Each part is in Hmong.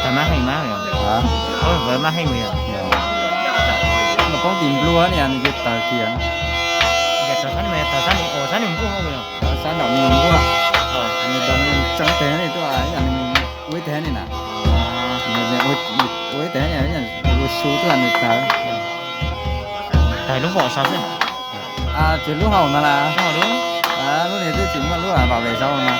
Tawg maj heej mas yog. Tawg maj heej yog. Nws poob tim nplua niam nws ces tawg kiag. Tawg sab nws, tawg sab nws, sab nws npuj yog. Sab nraum nws npuj. Nws doos nws tseev teg ne tuaj ib yam nws ua ib teg ne na. Nws ua ib teg ne, ua su tuaj nws tawg. Tawg lub vos saud xwb. Tsis lub hauv no las. Lub niag twb tsis muaj lub bảo vệ saud no.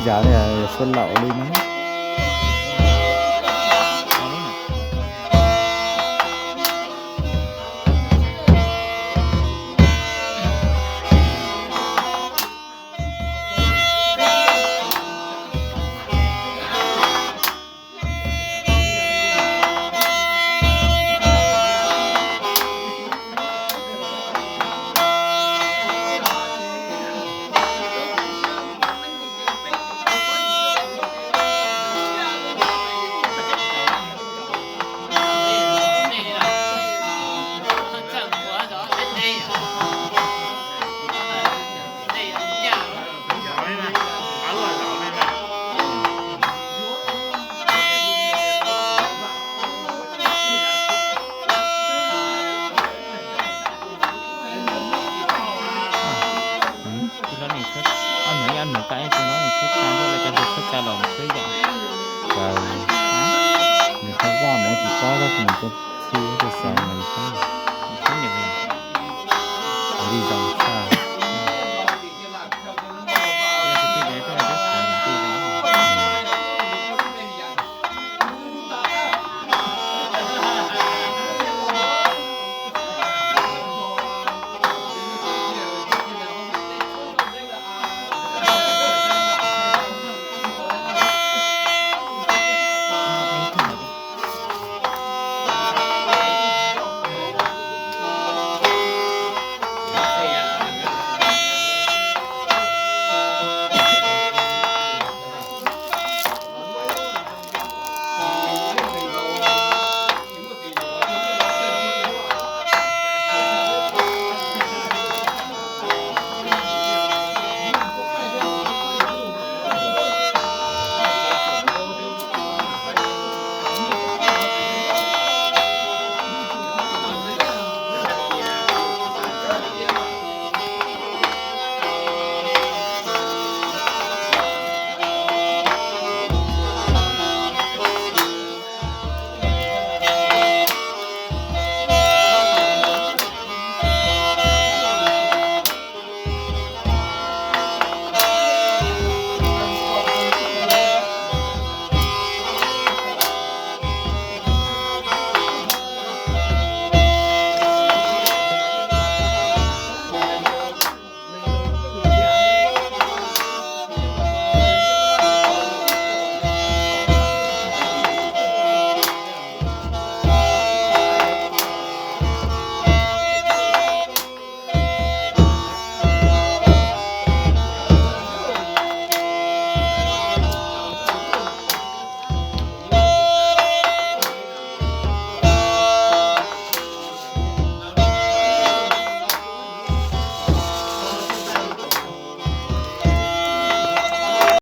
Yog li, yog suab laum li no. Ib lub niag, ob nus ib ob nus tas, ib tug no tshuab tas, lawv cov hluas tshuab tas los tshuab yam. Nws qhov vaj mus tsis paub tab sis nws txhij ib tug xav nws txhub, txhub nws li zoo tshaj.